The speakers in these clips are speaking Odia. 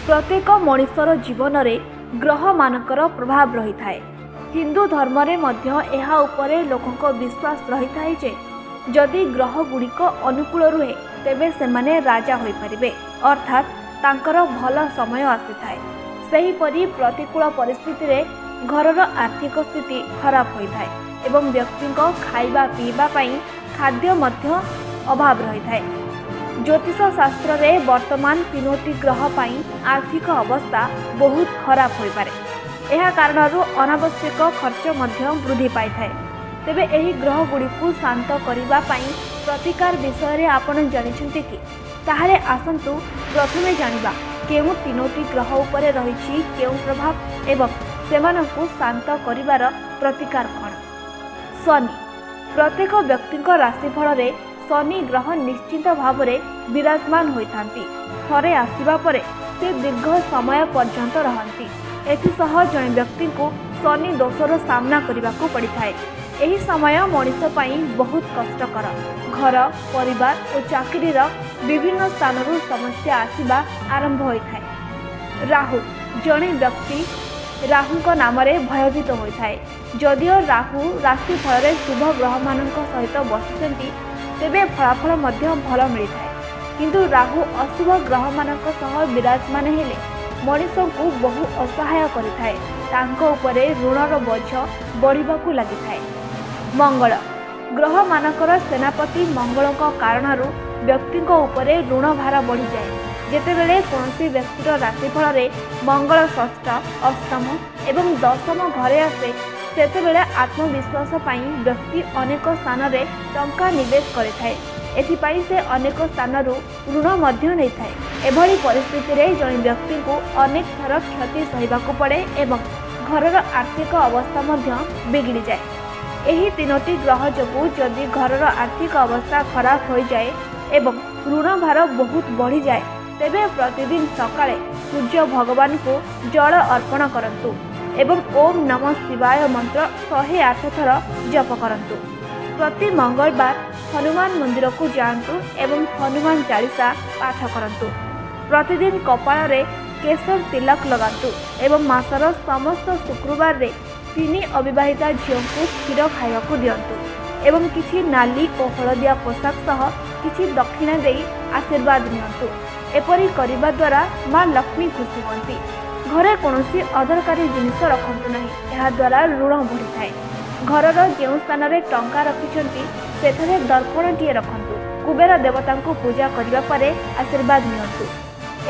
ପ୍ରତ୍ୟେକ ମଣିଷର ଜୀବନରେ ଗ୍ରହମାନଙ୍କର ପ୍ରଭାବ ରହିଥାଏ। ହିନ୍ଦୁ ଧର୍ମରେ ମଧ୍ୟ ଏହା ଉପରେ ଲୋକଙ୍କ ବିଶ୍ୱାସ ରହିଥାଏ ଯେ ଯଦି ଗ୍ରହଗୁଡ଼ିକ ଅନୁକୂଳ ରୁହେ, ତେବେ ସେମାନେ ରାଜା ହୋଇପାରିବେ, ଅର୍ଥାତ୍ ତାଙ୍କର ଭଲ ସମୟ ଆସିଥାଏ। ସେହିପରି ପ୍ରତିକୂଳ ପରିସ୍ଥିତିରେ ଘରର ଆର୍ଥିକ ସ୍ଥିତି ଖରାପ ହୋଇଥାଏ ଏବଂ ବ୍ୟକ୍ତିଙ୍କ ଖାଇବା ପିଇବା ପାଇଁ ଖାଦ୍ୟ ମଧ୍ୟ ଅଭାବ ରହିଥାଏ। ଜ୍ୟୋତିଷ ଶାସ୍ତ୍ରରେ ବର୍ତ୍ତମାନ ତିନୋଟି ଗ୍ରହ ପାଇଁ ଆର୍ଥିକ ଅବସ୍ଥା ବହୁତ ଖରାପ ହୋଇପାରେ। ଏହା କାରଣରୁ ଅନାବଶ୍ୟକ ଖର୍ଚ୍ଚ ମଧ୍ୟ ବୃଦ୍ଧି ପାଇଥାଏ। ତେବେ ଏହି ଗ୍ରହଗୁଡ଼ିକୁ ଶାନ୍ତ କରିବା ପାଇଁ ପ୍ରତିକାର ବିଷୟରେ ଆପଣ ଜାଣିଛନ୍ତି କି? ତାହେଲେ ଆସନ୍ତୁ ପ୍ରଥମେ ଜାଣିବା କେଉଁ ତିନୋଟି ଗ୍ରହ ଉପରେ ରହିଛି କେଉଁ ପ୍ରଭାବ ଏବଂ ସେମାନଙ୍କୁ ଶାନ୍ତ କରିବାର ପ୍ରତିକାର କ'ଣ। ଶନି। ପ୍ରତ୍ୟେକ ବ୍ୟକ୍ତିଙ୍କ ରାଶିଫଳରେ ଶନି ଗ୍ରହ ନିଶ୍ଚିତ ଭାବରେ ବିରାଜମାନ ହୋଇଥାନ୍ତି। ଥରେ ଆସିବା ପରେ ସେ ଦୀର୍ଘ ସମୟ ପର୍ଯ୍ୟନ୍ତ ରହନ୍ତି। ଏଥିସହ ଜଣେ ବ୍ୟକ୍ତିଙ୍କୁ ଶନି ଦୋଷର ସାମ୍ନା କରିବାକୁ ପଡ଼ିଥାଏ। ଏହି ସମୟ ମଣିଷ ପାଇଁ ବହୁତ କଷ୍ଟକର। ଘର, ପରିବାର ଓ ଚାକିରିର ବିଭିନ୍ନ ସ୍ଥାନରୁ ସମସ୍ୟା ଆସିବା ଆରମ୍ଭ ହୋଇଥାଏ। ରାହୁ। ଜଣେ ବ୍ୟକ୍ତି ରାହୁଙ୍କ ନାମରେ ଭୟଭୀତ ହୋଇଥାଏ। ଯଦିଓ ରାହୁ ରାଶି ଫଳରେ ଶୁଭ ଗ୍ରହମାନଙ୍କ ସହିତ ବସିଛନ୍ତି, ତେବେ ଫଳାଫଳ ମଧ୍ୟ ଭଲ ମିଳିଥାଏ। କିନ୍ତୁ ରାହୁ ଅଶୁଭ ଗ୍ରହମାନଙ୍କ ସହ ବିରାଜମାନ ହେଲେ ମଣିଷଙ୍କୁ ବହୁ ଅସହାୟ କରିଥାଏ। ତାଙ୍କ ଉପରେ ଋଣର ବୋଝ ବଢ଼ିବାକୁ ଲାଗିଥାଏ। ମଙ୍ଗଳ। ଗ୍ରହମାନଙ୍କର ସେନାପତି ମଙ୍ଗଳଙ୍କ କାରଣରୁ ବ୍ୟକ୍ତିଙ୍କ ଉପରେ ଋଣ ଭାର ବଢ଼ିଯାଏ। ଯେତେବେଳେ କୌଣସି ବ୍ୟକ୍ତିର ରାଶିଫଳରେ ମଙ୍ଗଳ ଷଷ୍ଠ, ଅଷ୍ଟମ ଏବଂ ଦଶମ ଘରେ ଆସେ, ସେତେବେଳେ ଆତ୍ମବିଶ୍ୱାସ ପାଇଁ ବ୍ୟକ୍ତି ଅନେକ ସ୍ଥାନରେ ଟଙ୍କା ନିବେଶ କରିଥାଏ। ଏଥିପାଇଁ ସେ ଅନେକ ସ୍ଥାନରୁ ଋଣ ମଧ୍ୟ ନେଇଥାଏ। ଏଭଳି ପରିସ୍ଥିତିରେ ଜଣେ ବ୍ୟକ୍ତିଙ୍କୁ ଅନେକ ଥର କ୍ଷତି ସହିବାକୁ ପଡ଼େ ଏବଂ ଘରର ଆର୍ଥିକ ଅବସ୍ଥା ମଧ୍ୟ ବିଗିଡ଼ିଯାଏ। ଏହି ତିନୋଟି ଗ୍ରହ ଯୋଗୁଁ ଯଦି ଘରର ଆର୍ଥିକ ଅବସ୍ଥା ଖରାପ ହୋଇଯାଏ ଏବଂ ଋଣ ଭାର ବହୁତ ବଢ଼ିଯାଏ, ତେବେ ପ୍ରତିଦିନ ସକାଳେ ସୂର୍ଯ୍ୟ ଭଗବାନଙ୍କୁ ଜଳ ଅର୍ପଣ କରନ୍ତୁ ଏବଂ ଓମ୍ ନମ ଶିବାୟ ମନ୍ତ୍ର 108 ଥର ଜପ କରନ୍ତୁ। ପ୍ରତି ମଙ୍ଗଳବାର ହନୁମାନ ମନ୍ଦିରକୁ ଯାଆନ୍ତୁ ଏବଂ ହନୁମାନ ଚାଳିଶା ପାଠ କରନ୍ତୁ। ପ୍ରତିଦିନ କପାଳରେ କେଶର ତିଲକ ଲଗାନ୍ତୁ ଏବଂ ମାସର ସମସ୍ତ ଶୁକ୍ରବାରରେ ତିନି ଅବିବାହିତା ଝିଅଙ୍କୁ କ୍ଷୀର ଖାଇବାକୁ ଦିଅନ୍ତୁ ଏବଂ କିଛି ନାଲି ଓ ହଳଦିଆ ପୋଷାକ ସହ କିଛି ଦକ୍ଷିଣା ଦେଇ ଆଶୀର୍ବାଦ ନିଅନ୍ତୁ। ଏପରି କରିବା ଦ୍ୱାରା ମା ଲକ୍ଷ୍ମୀ ଖୁସି ହୁଅନ୍ତି। ଘରେ କୌଣସି ଅଦରକାରୀ ଜିନିଷ ରଖନ୍ତୁ ନାହିଁ। ଏହାଦ୍ୱାରା ଋଣ ବଢ଼ିଥାଏ। ଘରର ଯେଉଁ ସ୍ଥାନରେ ଟଙ୍କା ରଖିଛନ୍ତି, ସେଠାରେ ଦର୍ପଣଟିଏ ରଖନ୍ତୁ। କୁବେର ଦେବତାଙ୍କୁ ପୂଜା କରିବା ପରେ ଆଶୀର୍ବାଦ ନିଅନ୍ତୁ।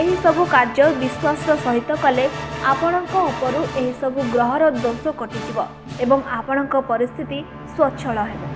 ଏହିସବୁ କାର୍ଯ୍ୟ ବିଶ୍ୱାସର ସହିତ କଲେ ଆପଣଙ୍କ ଉପରୁ ଏହିସବୁ ଗ୍ରହର ଦୋଷ କଟିଯିବ ଏବଂ ଆପଣଙ୍କ ପରିସ୍ଥିତି ସ୍ୱଚ୍ଛଳ ହେବ।